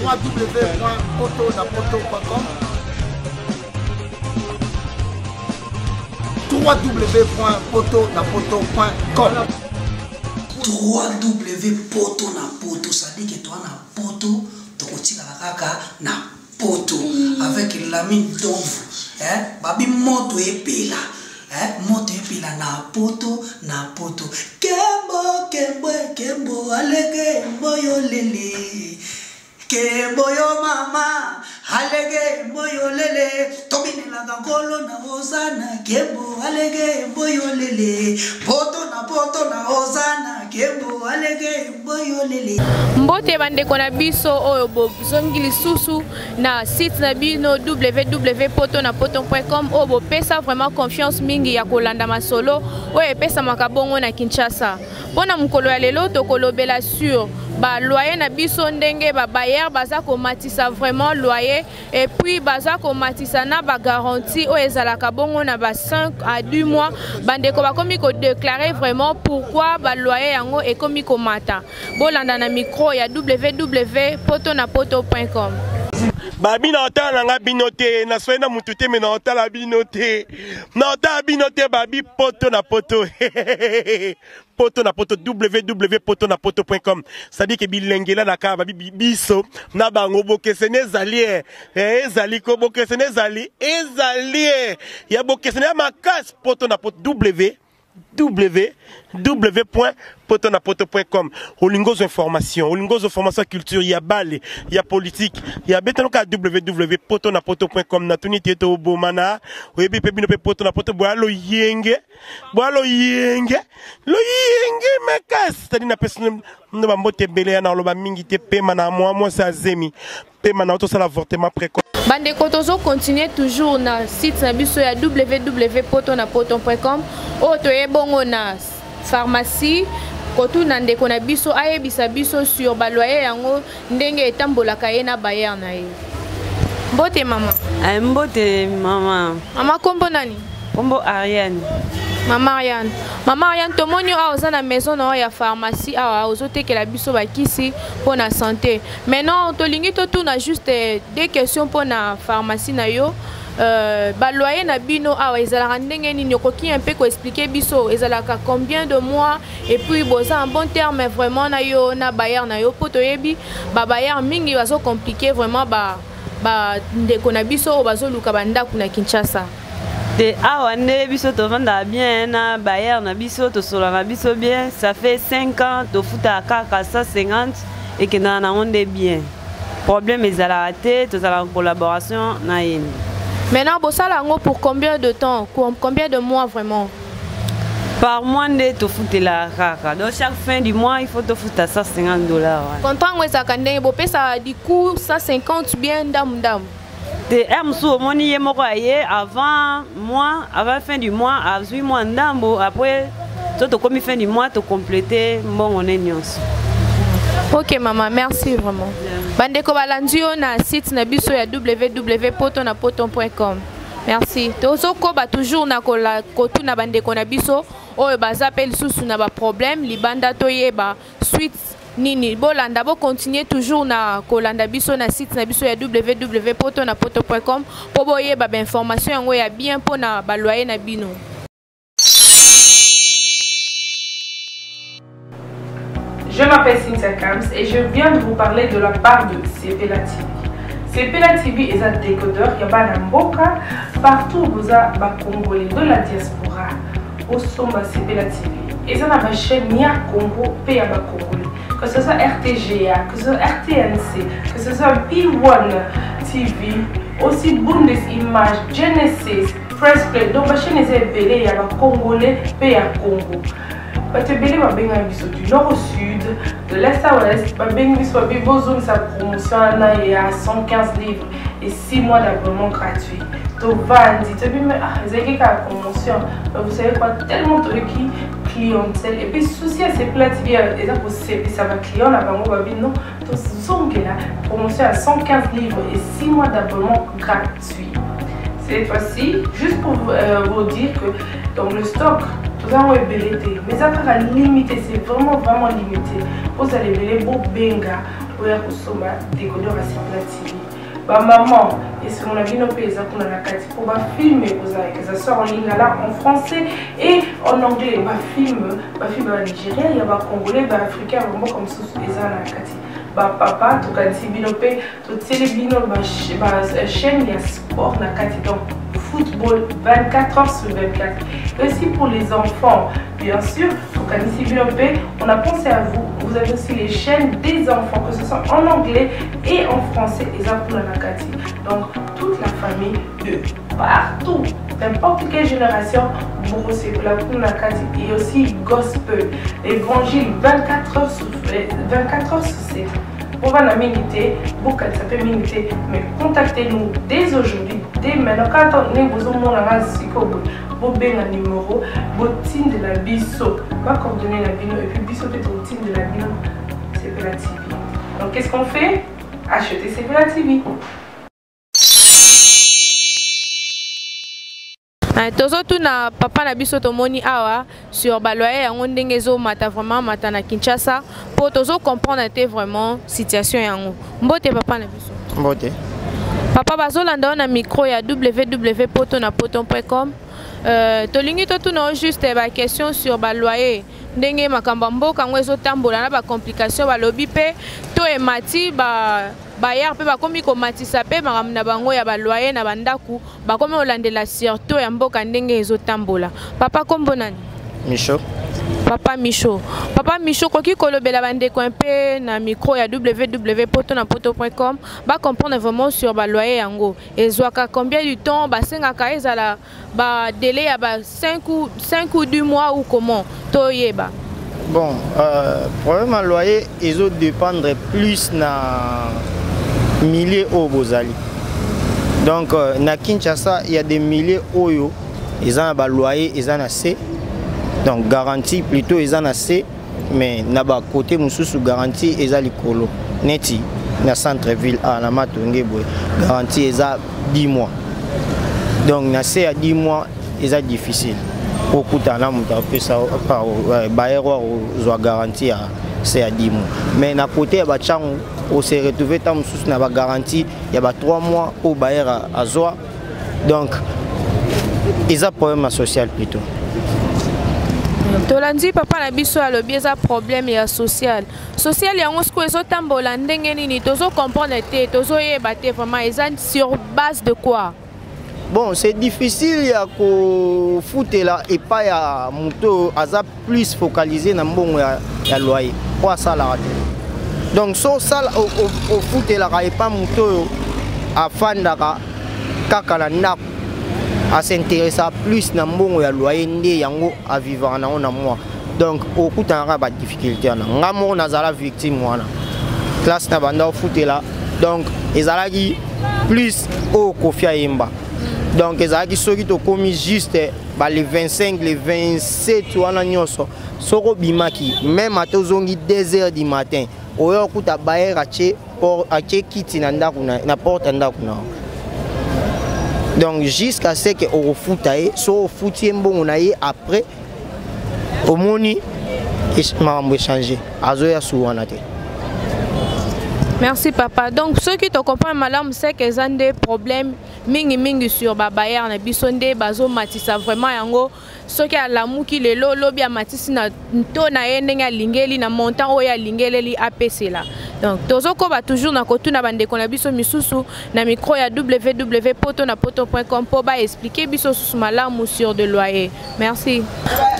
www.potonapoto.com www.potonapoto.com 3w poto na poto sadike toa na poto tokotikala kaka na poto avec Lamine Domvu eh babi moto epela eh moto epela na poto na poto kembo kembo kembo alege mboyo lele kembo yo mama alege mboyo lele tobinelaka nkolo na hozana kembo alege mboyo lele poto na poto na hozana kembo alege mboyo lele. Mbote bandeko na biso oyo bozongi lisusu na site na bino www.potonapoto.com oyo bopesa vraiment confiance mingi ya kolanda masolo oyo epesamaka bongo na Kinshasa. Mpo na mokolo ya lelo tokolobela sur ba loyer na biso ndenge ba bailleur baza komatisa vraiment loyer et puis baza komatisa na ba garantie oyo ezalaka bongo na ba 5 à 10 mois. Bandeko bakomi ko déclarer vraiment pourquoi ba loyer yango ekomi komata. Bolanda na micro ya www.potonapoto.com. Babi na otala na nga bino te, na soyi na mutu te, mais na otala bino te. Na otala bino te, babi poto na poto. Poto na poto, www.potonapoto.com. C'est-à-dire que bilengela na ka, babi biso, na bango bokesene ezali, eh, ezali ko bokesene ezali, ezali, eh. Ya bokesene ya makasi, poto na poto, w w w point poto na poto point com. Olingo zo information, olingo zo formation culture, ya bale, ya politique, ya betano ka w w poto na poto point com. Na tuni te to bomana, oyebi pe bino pe poto na poto, boya lo yenge, boya lo yenge, lo yenge makasi. C'est-à-dire na pesi no ba mbote ebele ya na loba mingi te pema na mwa mwasi azemi. Pema na otosala avortement précoce. Bandeko tozo continuer toujours na site na biso ya www poto na poto point com oyo toye bongo na pharmacie kotuna ndeko na biso ayebisa biso sur ba loyer yango ndenge etambolaka ye na bailleur na ye. Mbote mama. Mbote mama. Mama kombo nani? Kombo Ariane. Mama Ariane. Mama Ariane, tomoni awa oza na maison na yo ya pharmacie awa ozotekela biso bakisi mpo na santé. Maintenant tolingi totuna juste deux questions mpo na pharmacie na yo. Ba loyer na bino awa ezalaka ndenge nini? Okoki un peu ko expliquer biso ezalaka combien de mois et puis boza en bon terme vraiment na yo na bailleur na yo po toyebi ba bailleur mingi bazo compliquer vraiment ba ndeko na biso oyo bazoluka ba ndako na Kinshasa. Te awa nde biso tovandaka bien na bailleur na biso, tosolaka na biso bien, ça fait 5 ans tofutaka kaka 150 ekendaka nango nde bien. Problème ezalaka te, tozalaka en collaboration na ye. Maintenant bosala yango pour combien de temps, combien de mois vraiment? Par mois nde tofutelaka kaka. Donc chaque fin du mois il faut tofuta 150 $. Ouais. Contrat yango ezalaka ndenge bopesa du coup 150 bien ndambu ndambu? Te, heure mosusu omoni ye moko aye avant mois, avant fin du mois azwi mwa ndambo, après so tokomi fin du mois tokomplete mbongo ne nyonso. Ok mama, merci vraiment. Bandeko balandi yo na site na biso ya www poto na poto point com. Merci. Tozokoba toujours na kotuna bandeko na biso oyo baza pe lisusu na ba problème libanda toyeba suite nini. Bolanda, bo continuer toujours na kolanda biso na site na biso ya www poto na poto point com po boyeba ba information yango ya bien po na ba loyer na bino. Je m'appelle Cynthia Kams et je viens de vous parler de la part de Sepela TV. Sepela TV est un décodeur qui a mboka partout où vous avez Congolais de la diaspora. Au sommet Sepela TV. Et ça, la chaîne ya Congo, pe ya ba Congolais. Que ce soit RTGA, que ce soit RTNC, que ce soit B1 TV, aussi Bundes Image, Genesis, Press Play. Donc la chaîne est ebele ya ba Congolais pe ya Congo. Bato ebele babengaka biso du nord au sud, de l'est à ouest, babengi biso babi bozongisa promotion wana ya 115 livres et 6 mois d'abonnement gratuit. Tovandi, toyebi me, ah, ezalaki kaka promotion. Mais vous savez quoi, tellement toyoki clientèle et puis souci ya Sepela TV eza kosepisa ba client na bango babi non, tozongela promotion ya 115 livres et 6 mois d'abonnement gratuit. Cette fois-ci, juste pour vous dire que donc le stock, nous avons ebele te, mais ça sera limité, c'est vraiment vraiment limité. Vous allez ebele bo benga Oya kosomba décodeur ya Sepela TV. Bamaman, esengo na bino mpe eza kuna na kati mpo bafilme ekozala, que ça soit en lingala, en français et en anglais. Bafilme, bafilme ya banigérien, ya bacongolais, baafricain, ya bamboka mosusu eza na kati. Bapapa, tokanisi bino mpe totieli bino bachaîne ya sport na kati, donc football 24 heures sur 24. Et aussi pour les enfants, bien sûr, tokanisi bino mpe, on a pensé à vous. Vous avez aussi les chaînes des enfants, que ce soit en anglais et en français, eza kuna na kati. Donc toute la famille de partout, n'importe quelle génération, bokosepela kuna na kati. Et aussi gospel, évangile 24 heures sur 24 heures sur 7. Bovanda mingi te, bokanisa mpe mingi te, mais contactez-nous dès aujourd'hui, dès maintenant. Kaka ndenge bozomona nga sikoyo boye, bobenga numéro, botindela biso bacoordonné na bino, et puis biso mpe totindela bino Sepela TV. Donc qu'est-ce qu'on fait? Acheter Sepela TV. Tozotuna papa na biso, tomoni awa sur baloyer yango ndenge ezomata, vraiment mata na Kinshasa, mpo tozocomprendre te vraiment situation yango. Mbote, papa na biso. Mbote. Papa, bazolanda yo na micro ya www poto na poto com. Tolingi totuna yo juste baquestion sur baloyer, ndenge makambo ya mboka yango ezotambola na bacomplication. Balobi mpe to emati, ba bailleur mpe bakomi komatisa mpe makambo na bango ya baloyer na bandako, bakomi kolandela surtout ya mboka ndenge ezotambola. Papa, kombo nani? Micho. Papa Micho, papa Micho, koki kolobela bandeko mpe na micro ya www poto na poto com, bacomprendre vraiment sur baloyer yango ezwaka combien du temps, basengaka ezala badélai ya ba 5 ou 5 ou 2 mois ou comment, toyeba. Bon, problème ya loyer ezodépendre plus na milieu oyo bozali. Donc na Kinshasa, il y a des milieux oyo eza na baloyer eza na se, donc garantie plutôt eza na se, mais na bakote mosusu garantie eza likolo, neti na centre ville a na Matonge boye, garantie eza 10 mois. Donc na se ya 10 mois eza difficile okutana na moto apesa bailleur oyo akozwa garantie ya se ya 10 mois. Mais na kote ya baTshangu, ose retrouve ntango mosusu na bagarantie ya ba 3 mois oyo bailleur azwa. Donc eza problème social plutôt. Tolandi papa na biso alobi eza problème ya social. Social yango sikoyo ezotambola ndenge nini? Tozocomprendre te, tozoyeba te vraiment eza sur base de quoi. Bon, c'est difficile ya kofutela epai ya moto aza plus focalisé na mbongo ya loyer oyo asalaka te. Donc so osala, ofutelaka epai moto oyo afandaka kaka na ndako, as'intéressa plus na mbongo ya loyer nde yango avivaka nango na mwa. Donc okutanaka badifficulté wana. Nga moko nazala victime wana. Place na banda ofutela, donc ezalaki plus oyo Kofi ayemba. Donc ezalaki soki tokomi juste ba le 25, le 27 wana nyonso, soki obimaki même ata ozongi 2 heures du matin, oyo okuta bailleur atie kiti na ndako na porte ya ndako na. Donc jusqu'à ce que okofuta ye, so ofuti ye mbongo na ye, après omoni makambo échange, azoya su wana te. Merci, papa. Donc soki tocomprendre malamu, c'est que eza nde problème mingimingi sur babailleur na biso nde bazomatisa vraiment yango. Soki alamuki lelo, olobi amatisi na to na ye ndenge alingeli, na montant oyo alingeleli apesela. Donc tozokoba toujours na kotuna bandeko na biso misusu na micro ya www poto na poto com mpo baexpliquer biso susu malamu sur de loyer. Merci,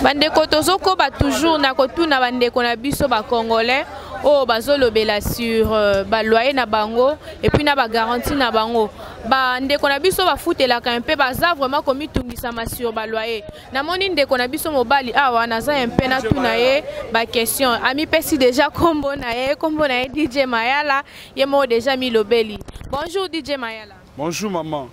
bandeko. Tozokoba toujours na kotuna bandeko na biso bacongolais oyo bazolobela sur baloyer na bango et puis na bagarantie na bango. Bandeko na biso bafutelaka mpe baza vraiment komitungisama sur baloyer. Namoni ndeko na biso mobali awa, naza mpe natuna ye baquestion. Amipesi déjà nkombo na ye, nkombo na ye DJ Mayala, ye moko déjà milobeli. Bonjour, DJ Mayala. Bonjour, maman.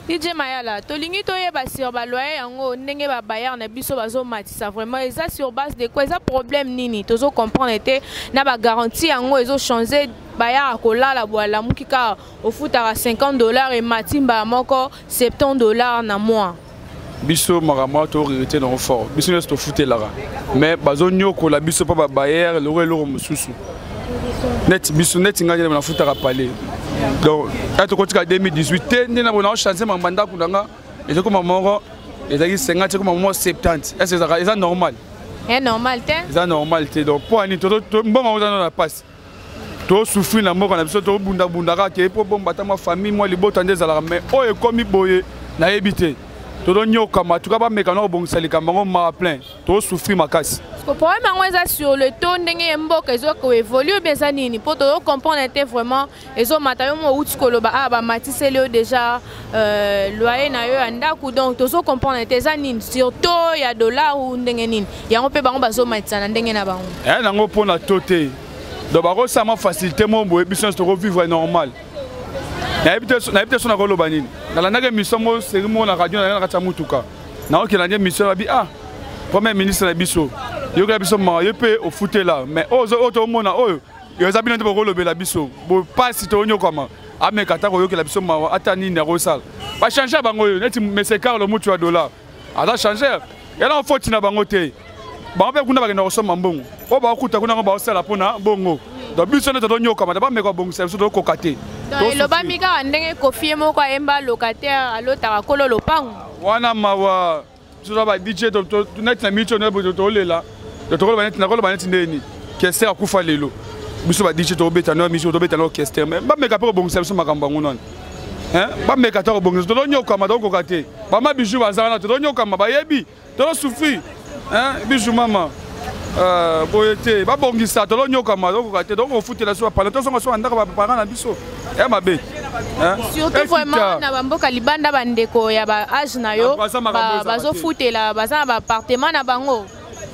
DJ Mayala, tolingi toyeba sur baloyer yango, ndenge babailleur na biso bazomatisa vraiment, eza sur base de quoi? Eza problème nini? Tozocomprendre te. Na bagarantie yango ezochange, bailleur akolala bo alamuki kaka, ofutaka 50 $, emati mbala moko 70 $ na mois. Biso makambo wana toregretter nango fort. Biso nyonso tofutelaka, mais bazonyokola biso mpo babailleur eloko eloko mosusu. Neti biso, neti ngai nde nafutaka palais. Donc aya tokotika 2018 te, nde na bona ochange makambo ya ndako na nga, ezokoma moko ezalaki 50, ekoma moko 70. Est ce ezalaka eza normal? Eh, normal te. Eza normal te. Donc mpo ani mbongo oza na pasi, tosouffrir na mboka na biso, tobundabunda kaka ke mpo bomba ata mwa famille, mwa libota nde ezalaka. Mais oyo ekomi boye, nayebi te, tozonyokama. Tuka bameka na kobongisa likambo yango maa plein, tosouffrir makasi. Problème yango eza sur le taux, ndenge ye mboka ezokoévolue, obi eza nini? Mpo tozocomprendre te vraiment. Ezomata, yo mo outi koloba awa bamatiseli yo déjà loyer na yo ya ndako. Donc tozocomprendre te, eza nini? Sur taux ya dollar ou ndenge nini? Yango mpe bango bazomatisa na ndenge na bango. Eya nango mpona to te. Donc bakosala mwa facilité mo boye, biso nyonso tokovivre normal. Nayebi te so nakoloba nini. Nalandaki émission mo, série moko na radio, na kati ya mutuka naokela nde émission. Babi ah, premier ministre na biso, yokela biso mawa, ye mpe ofutela. Mais oyo tomona oyo eza bino nde bokolobela biso bopasi, tonyokama. Ameka ata koyokela biso mawa, ata nini akosala, bachange bango oyo neti mese Carlo mutu ya dollar aza changer. Yana foti na bango te, bango mpe kuna bakenda kosomba mbongo oyo bakokuta kuna, yango baosala mpona bongo. Donc biso nde tozonyokama, bameka kobongisa biso, tokokoka te. Elobami kaka ndenge Kofi ye moko ayemba: locataire alotaka kolo lopango. Wana mawa. Biso toza ba DJ neti na micho nde tolela, tokoloba neti nakoloba neti ndeni kester akufa lelo. Biso ba DJ tobeta no miso, tobeta na orchestre, mais bameka mpe kobongisa biso makambo yango nani. Bameka ta kobongisa, tozonyokama, tokokoka te. Bama Bijou baza wana, tozonyokama, bayebi tozosouffrir. Bijou mama, boye te, babongisa, tozonyokama, tokokoka te, tokokofutela so bapala, tozonga so bandako baparent na biso ya mabe. Surtout vraiment na bamboka libanda, bandeko ya ba âge na yo bazofutela, baza na baappartement na bango.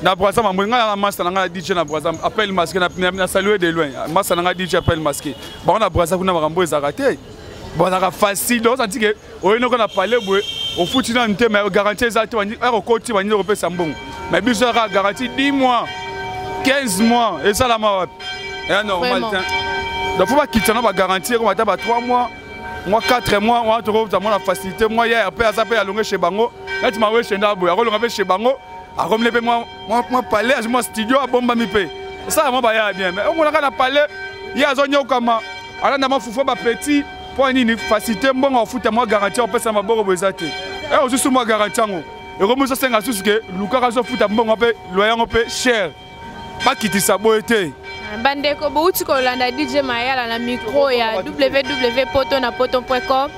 Na Braza mambo, ngai na master na ngai DJ na Braza, Appel Masqué, na saluer de loin master na ngai DJ Appel Masqué. Bango na Braza kuna makambo ezalaka te, bazalaka facile. Donc osanti ke oye noko na palais boye, ofuti nanu te, mais garantie eza te. Okoti bandini kopesa mbongo, mais biso kaka garantie 10 mois, 15 mois, esalama wapi? Eya normal te. Donc faut bakitisa na bagarantie, ekoma ata ba 3 mois, mwa 4 mois wana, tokoza mwa na facilité. Mwa yaya mpe aza mpe alonge chez bango, neti maweshe nda boye, akolonga mpe chez bango, akomine mpe mwa palais, azwi mwa studio, abombami mpe, esala mwa bayaya bien. Mais omonaka na palais, ye azonyokama, alanda mwa fufu bapeti. Mpo nini? Facilité, mbongo afuta mwa garantie, opesa maboko boye eza te. E osusu mwa garantie yango ekomi ozosenga susu ke lukaka azofuta mbongo mpe loyer yango mpe cher. Bakitisa, boye te. Bandeko, bouti kolanda DJ Mayala na micro ya www poto na poto.com.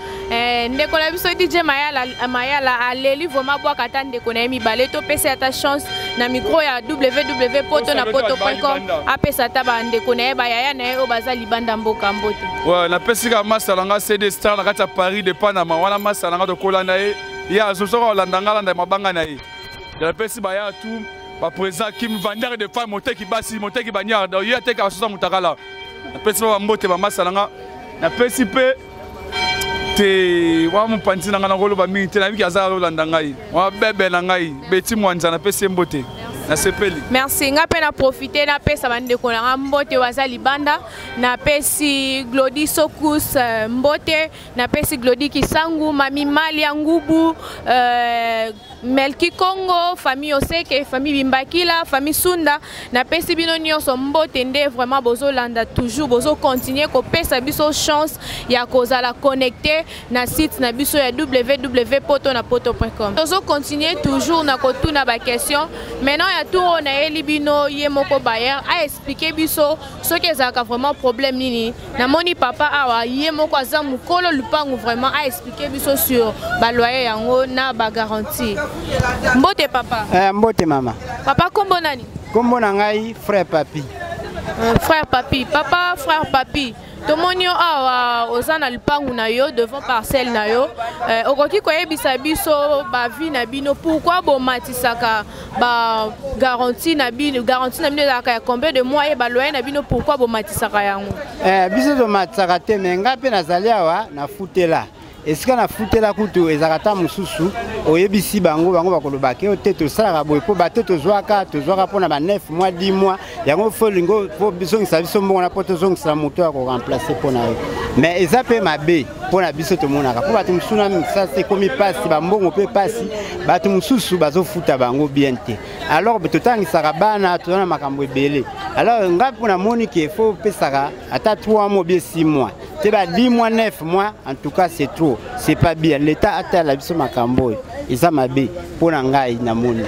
Ndeko na biso DJ Mayala, Mayala aleli vraiment. Bwaka ata ndeko na ye mibale, topesa ata chance na micro ya www poto na poto.com, apesa ata bandeko na ye, bayaya na ye oyo baza libanda mboka, mbote. Ouais, napesi kaka masa na nga CD Star na kati ya Paris de Panama wana, masa na nga tokolanda ye, ye azosoka kolanda nga, alanda mabanga na ye. Napesi baya tout, baprésident Kim vendeur de femme, moteki basi, moteki baniar. Donc ye atekaka basusa motakala. Napesi ba bambote bamasa na nga. Napesi mpe te wa mopanzi na ngai, nakoloba mingi te, nayebiki aza alolanda ngai, wa bebe na ngai Beti Mwanza, napesi ye mbote, nasepeli. Merci. Nga mpe na profite, napesa bandeko na nga mbote oyo baza libanda. Napesi Glodi Sokus mbote, napesi Glodi Kisangu, Mami Malia Ngubu, Melki Congo, famille Oseke, famille Bimbakila, famille Sunda. Napesi bino nyonso mbote nde vraiment bozolanda toujours, bozocontinue kopesa biso chance ya kozala connecté na site na biso ya www poto na poto.com. Tozocontinue toujours na kotuna baquestion. Maintenant ya tour oyo, nayeli bino ye moko bayer aexplike biso soki ezalaka vraiment problème nini. Namoni papa awa, ye moko aza mokolo lupangu, vraiment aexplike biso sur baloyer yango na bagarantie. Mbote papa. Mbote mama. Papa, kombo nani? Kombo na ngai Frère Papi. Frère Papi, papa Frère Papi, tomoni yo awa, oza na lupangu na yo, devant parcelle na yo. Okoki koyebisa biso bavi na bino, pourquoi bomatisaka bagarantie na bino? Garantie na bino ezalaka ya combien de mois? Ye baloyer na bino, pourquoi bomatisaka yango? Biso tomatisaka te, me ngai mpe nazali awa, nafutela esika nafutela. Kutu ezalaka ta mosusu oyebisi bango, bango bakolobaka yo te, tosalaka boye mpo bato tozwaka mpona ba 9 mois, 10 mois. Yango faut olingo po bizongisa biso mbongo na mpo tozongisela moto ya koremplace mpo na yo. Mais eza mpe mabe mpo na biso tomonaka, mpo bato mosusu na misasa ekomi mpasi, bambongo mpe mpasi, bato mosusu bazofuta bango bien te. Alors totangisaka bana, toza na makambo ebele. Alors ngai mpo namoni ke fo opesaka ata 3 mois bien 6 mois te, ba 10 mois, 9 mois, en tout cas c'est trop, c'est pas bien. L'état atala biso makambo oyo eza mabe mpo na ngai namoni.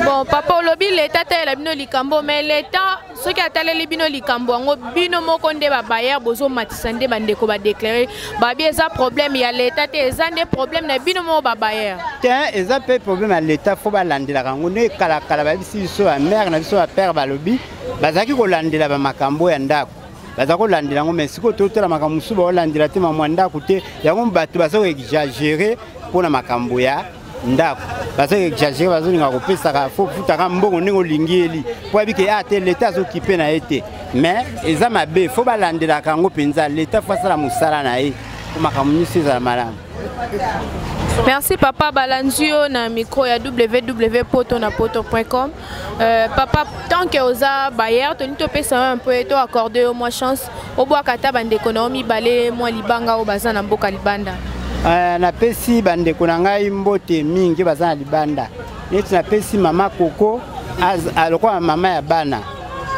Bon papa, olobi l'état atalela bino likambo, mais l'état soki ataleli bino likambo yango, bino moko nde babailleur bozomatisa nde bandeko badéclarer babi. Eza problème ya l'état te, eza nde problème na bino moko babailleur. Te, eza mpe problème ya l'état. Fo balandelaka yango nde kalakala. Bayebisi biso bamare na biso, bapère balobi bazalaki kolandela bamakambo ya ndako, baza kolandela yango. Mais sikoyo totala makambo mosusu, baolandela te mamwa ndako te. Yango bato baza koexagérer mpona makambo ya ndako, baza koexagérer, bazolinga kopesaka fo futaka mbongo ndenge olingi eli mpo yebi ke a te, leta azokipe na ye te. Mais eza mabe, fo balandelaka yango mpenza. Leta fo asala mosala na ye mpo makambo nyonso ezala malamu. Merci papa. Balandi yo na micro ya www poto na poto.com. Papa, tant que oza bailleur, toni topesa yo un peu, to accorde yo mwa chance, obwaka ata bandeko na yo mibale mwa libanga oyo baza na mboka libanda. Napesi bandeko na ngai mbote mingi baza na libanda. Neti napesi mama Koko lokola mama ya bana,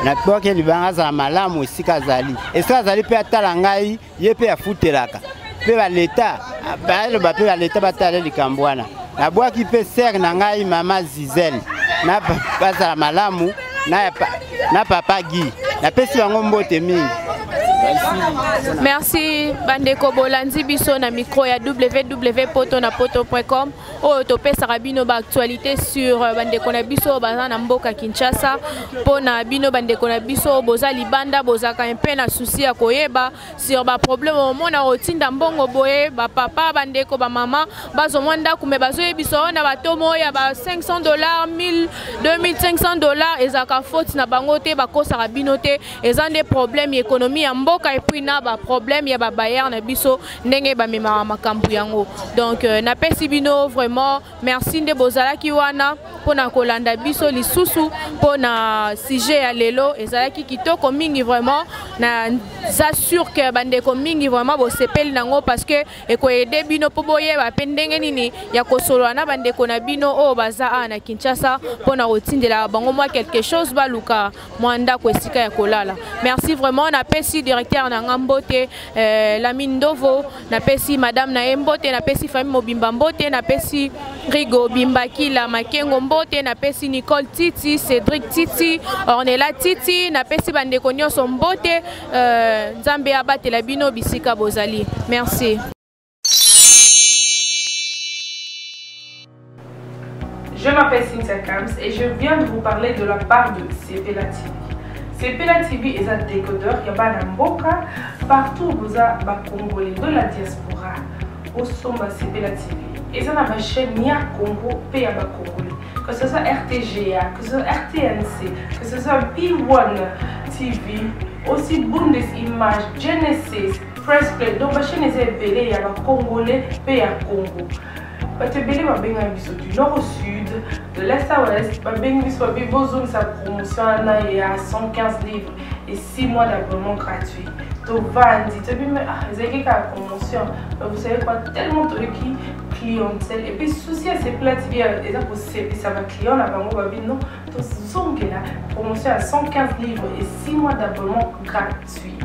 nabwaki libanga, azala malamu esika azali, esika azali mpe atala ngai, ye mpe afutelaka mpe baleta baloba mpe baleta batala likambo wana. Nabwaki mpe sœur na ngai mama Zizel na bazala malamu na papa Guy, napesi bango mbote mingi. Merci bandeko bolandi biso na micro ya www poto na poto.com oyo topesaka bino baactualité sur bandeko na biso oyo baza na mboka Kinshasa. Mpo na bino bandeko na biso oyo boza libanda, bozalaka mpe na souci ya koyeba sur baproblème, omona otinda mbongo boye, bapapa, bandeko, bamama bazomwa ndako me bazoyebisa oyo na batomo oyo ya ba 500 $, 1000, 2500 $. Ezalaka faute na bango te, bakosaka bino te, eza nde problème ya économie ya mboka et puis na baproblème ya babailleur na biso ndenge bamemaka makambo yango. Donc napesi bino vraiment merci nde bozalaki wana mpona kolanda biso lisusu mpona sujet ya lelo. Ezalaki kitoko mingi vraiment. Naza sûr ke bandeko mingi vraiment bosepeli nango, parce que ekoaider bino mpo boyeba mpe ndenge nini ya kosolola na bandeko na bino oyo baza awa na Kinshasa mpona kotindela bango mwa quelque chose, baluka mwa ndako esika ya kolala. Merci vraiment. Napesi directeur na nga mbote, Lamine Ndovo, napesi madame na ye mbote, napesi famille mobimba mbote, napesi Rigo Bimbakila Makengo mbote, napesi Nicole Titi, Cédric Titi, Ornella Titi, napesi bandeko nyonso mbote. Nzambe abatela bino bisika bozali. Merci. Je m'appelle Cynthia Kams et je viens de vous parler de la part de Sepela TV. Sepela TV est un décodeur ya bana mboka partout boza ba Congolais de la diaspora. Osomba Sepela TV. Eza na ba chaîne ya Congo pe ya ba Congolais. Que ce soit RTGA, que ce soit RTNC, que ce soit B1 TV, aussi Bundes Image, Genesis, Press Play. Donc ba chaîne eza ebele ya ba Congolais pe ya Congo. Bato ebele babengaka biso du nord au sud, de l'est à ouest, babengi biso, babi bozongisa promotion wana ya 115 livres et 6 mois d'abonnement gratuit. Tovandi, toyebi me ah, ezalaki kaka promotion. Mais vous savez quoi, tellement toyoki clientèle et puis souci ya Sepela TV eza kosepisa baclient na bango, babi non, tozongela promotion ya 115 livres et 6 mois d'abonnement gratuit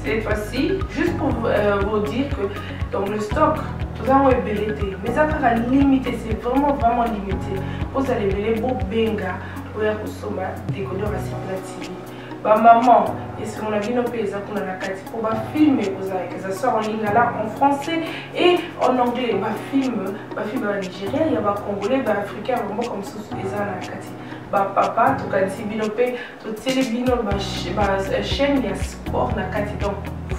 cette fois-ci. Juste pour vous dire que donc le stock tozango ebele te, mais eza kaka limité, c'est vraiment vraiment limité. Ozala ebele, bobenga oya kosomba décodeur ya Sepela TV. Bamama, esengo na bino mpe eza kuna na kati mpo bafilm ekozalaka, eza soit en lingala, en français et en anglais. Bafilm ya banigérien, ya bacongolais, baafricain, bamboka mosusu eza na kati. Bapapa, tokanisi bino mpe, totieli bino bachaîne ya sport na kati, donc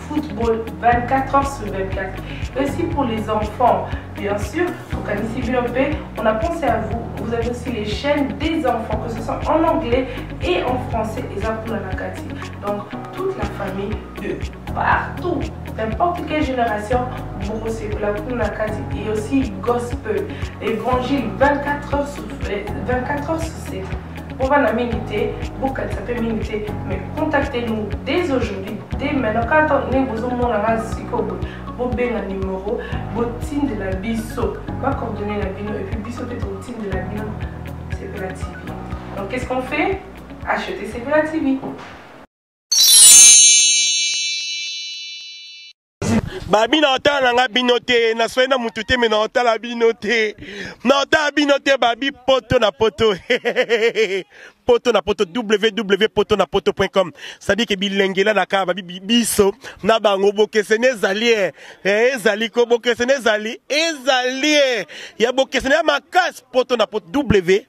football 24 heures sur 24. Et aussi pour les enfants, bien sûr, tokanisi bino mpe, on a pensé à vous. Vous avez aussi les chaînes des enfants, que ce soit en anglais et en français, eza kuna na kati. Donc toute la famille de partout, n'importe quelle génération, bokosepela kuna na kati. Et aussi gospel, évangile 24 heures sur 24 heures sur 7. Bovanda mingi te, bokanisa mpe mingi te, mais contactez-nous dès aujourd'hui. Dès maintenant, quand ndenge bozomona nga sikoyo boye, bobenga numero, botindela biso bacoordonné na bino, et puis biso mpe totindela bino Sepela TV. Donc qu'est-ce qu'on fait? Acheter Sepela TV. Babi na otala na nga bino te, naswai na mutu te, me na otala bino te, na otala bino te. Babi poto na poto, poto na poto, www poto na poto.com, c'est-à-dire que bilengela na kaka babi biso na bango bokeseni ezali e ezali ko bokeseni ezali ezali e ya bokeseni ya makasi. Poto na poto, w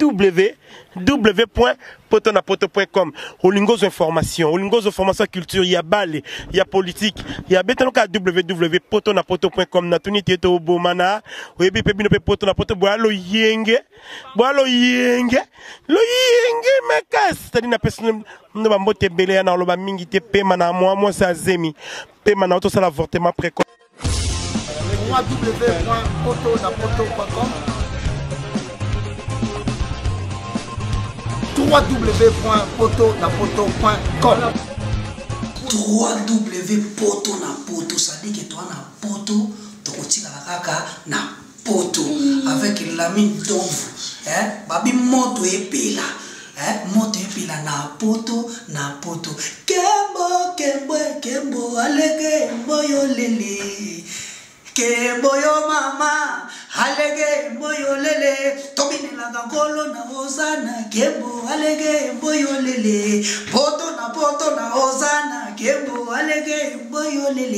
www.potonapoto.com. Olingi ozwa information, olingi ozwa formation ya culture, ya bale, ya politique, ya betanoka, www.potonapoto.com. Natuni te tobomana, oyebi mpe bino mpe poto na poto boya loyenge, boya loyenge, loyenge makasi. C'est-à-dire napesi no bambote ebele ya na oloba mingi te. Pema na mwa mwasi azemi, pema na tosala avortement précoce. www.potonapoto.com, www.potonapoto.com. 3W poto na poto, c'est-à-dire que toa na poto, tokotikala kaka na poto avec Lamine Domvu, eh? Babi moto epela, eh? Moto epela na poto na poto. Kembo kembo kembo alege mboyo lele, kembo yo mama alege mboyo lele, tobinelaka nkolo na ozana. Kembo alege mboyo lele, poto na poto na ozana, kembo alege mboyo lele.